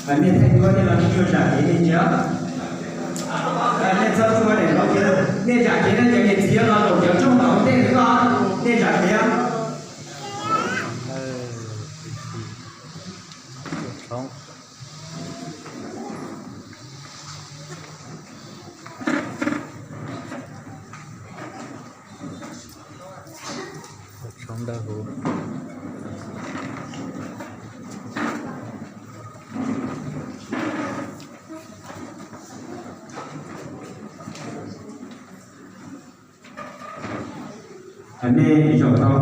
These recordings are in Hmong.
Nej theej duab nej los nej zam kev nej ntsia. Nej txhob tuaj daim nkaus kiag, nej zam kev no cov niam txiv los kaum cov rooj ntaus ntej xwb os, nej zam kev. Tshoob dawb huv. Nej zaum tau.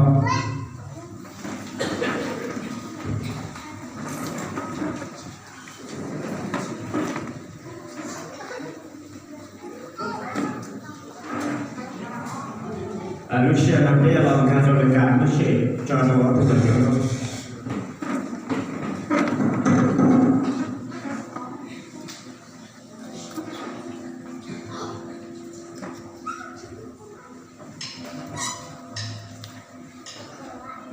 Lub sij hawm no peb yuav los nkag rau lawv kam lub sij hawm tso rau ob tug cov coj.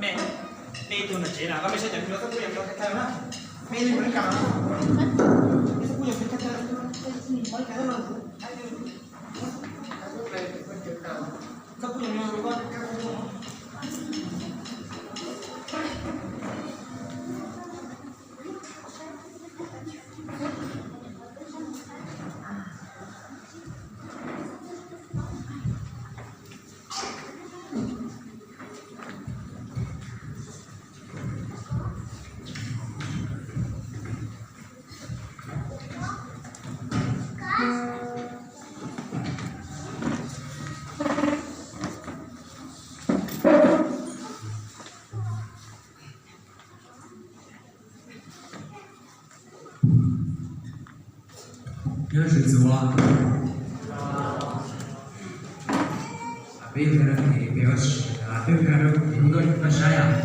Me, me ib tug ntawm tsev na, koj me saib cov me txhob pub yog me tag tag na. Me li mus li kam, me txhob pub yog me tag tag. Txhob pub yog me tag tag. Nyob zoo txiv. Peb yuav nkag rau peb, peb yuav nkag rau nkauj saib os.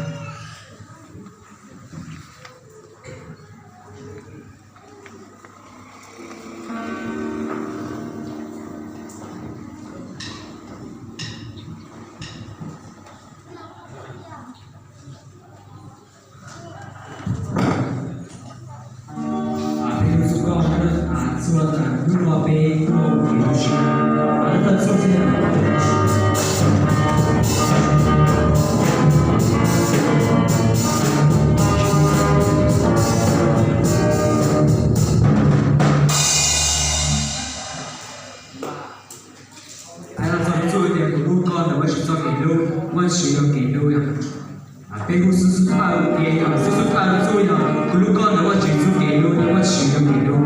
Peb lub txuj koj, txuj tam hnub no peb tuaj ua kev zoo siab, lub txuj thiab. Hais los txog txuj tias kuv hlub koj ntawm Vajtswv txoj kev hlub, Vajtswv yog kev hlub yom. Peb hu xub xub thawj kev yom, xub xub thawj txuj yog kuv hlub koj ntawm Vajtswv txoj kev hlub, Vajtswv yog kev hlub.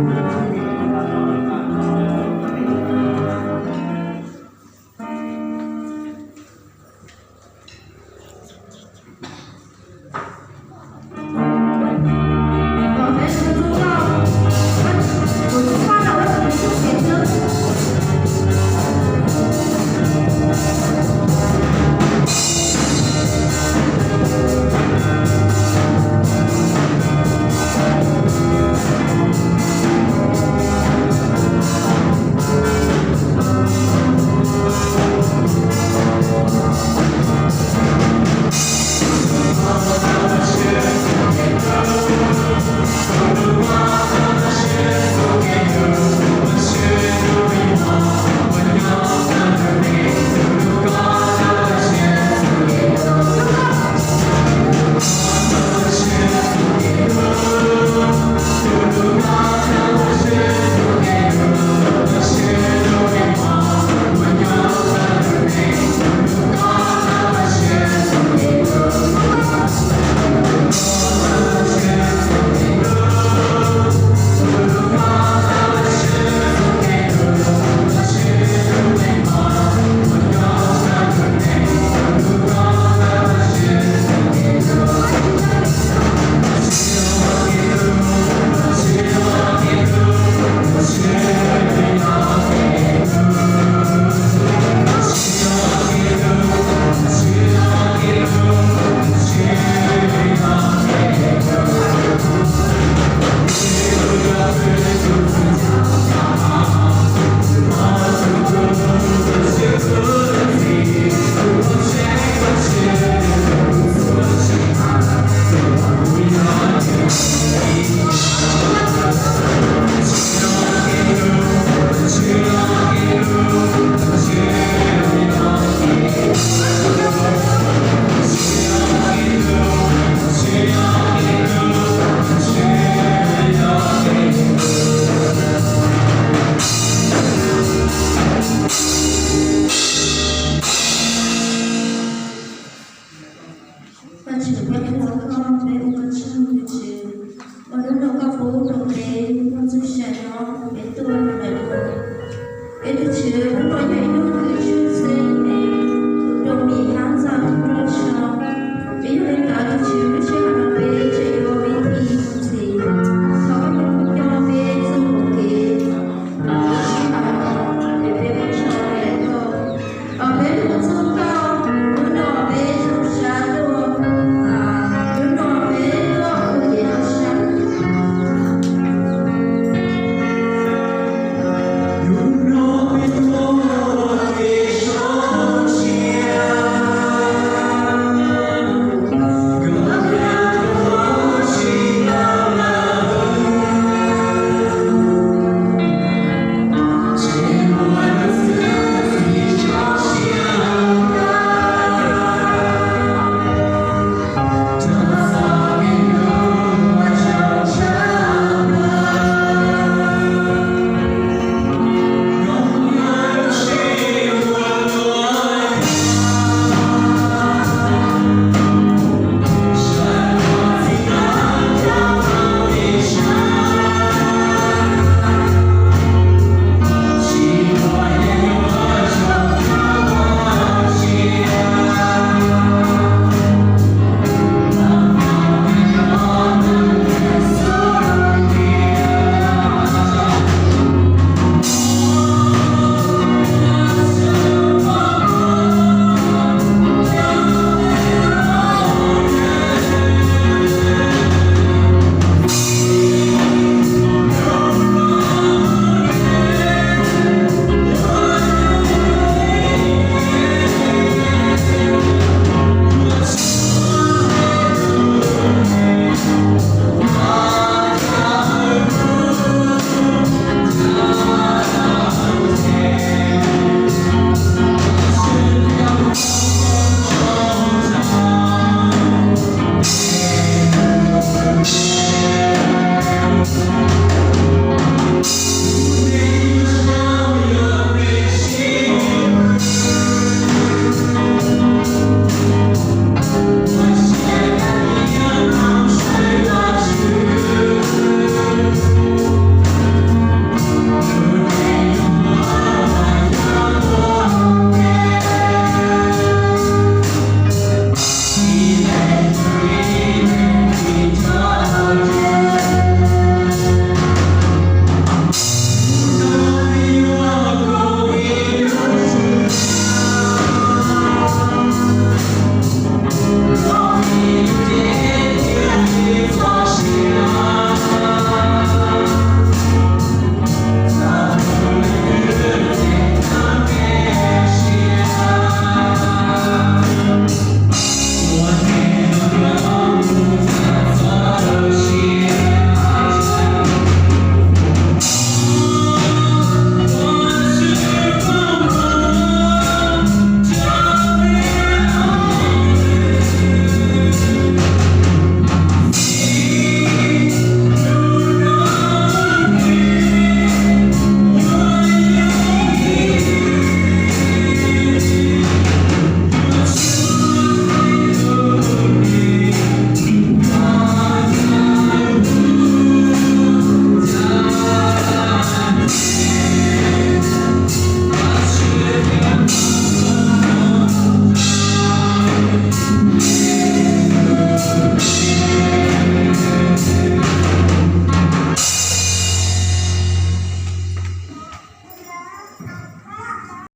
Hnub no yog ib